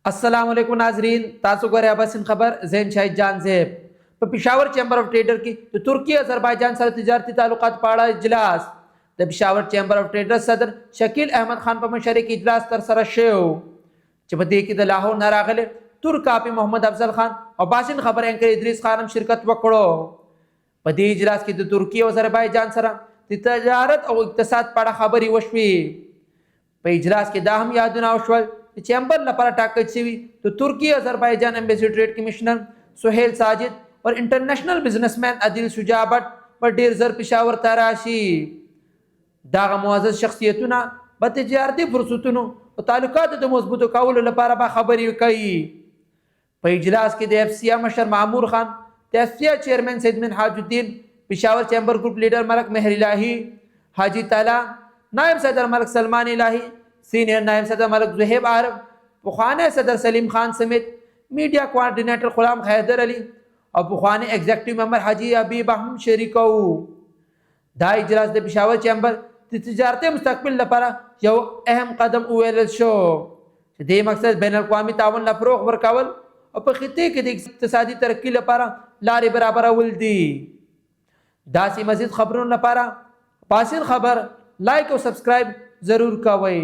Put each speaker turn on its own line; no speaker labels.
السلام علیکم ناظرین، تاسو ګورئ اباسین خبر، زین شاهد جان زیب. په پېښور چیمبر اف ټریډر کې د ترکیې اذربایجان سره تجارتي تعلقات په اړه اجلاس. د پېښور چیمبر اف ټریډر صدر شکیل احمد خان په مشرۍ کې اجلاس ترسره شو، چې په دې کې د لاهور نه راغلی ترک کاپي محمد افضل خان او باسین خبر اینکر ادریس خان هم شرکت وکړو. په دې اجلاس کې د ترکیې او اذربایجان سره د تجارت او اقتصاد په اړه خبرې وشوې. په اجلاس کې دا هم یادونه وشول چې چیمبر لپاره ټاکل شوي د ترکیې اذربایجان امبیسیډریټ کمشنر سهیل ساجد او انټرنیشنل بزنسمن عدیل شجاع بټ په ډیر زر پېښور ته راشي. دغه معزز شخصیتونه به تجارتي فرصتونو او تعلقاتو د مضبوطو کولو لپاره به خبرې کوي. په اجلاس کې د ایف سي مشر معمور خان، د ایف سي چیئرمین سید منهاج الدین، پېښور چیمبر ګروپ لیډر ملک مهر الهي، حاجي تعالی، نائب صدر ملک سلمان الهي، سینئر نائب صدر ملک زهیب عارف، پخوانی صدر سلیم خان سمیت میډیا کوارډینیټر غلام حیدر علي او پخوانی ایگزیکټیو ممبر حاجي حبیب هم شریک وو. دا اجلاس د پېښور چیمبر د تجارتي مستقبل لپاره یو اهم قدم وویل شو، چې دې مقصد بین الاقوامي تعاون لا فروغ ورکول او په خطې کې د اقتصادي ترقي لپاره لارې برابرول دي. داسې مزید خبرونو لپاره پاسین خبر لایک او سبسکرایب ضرور کوئ.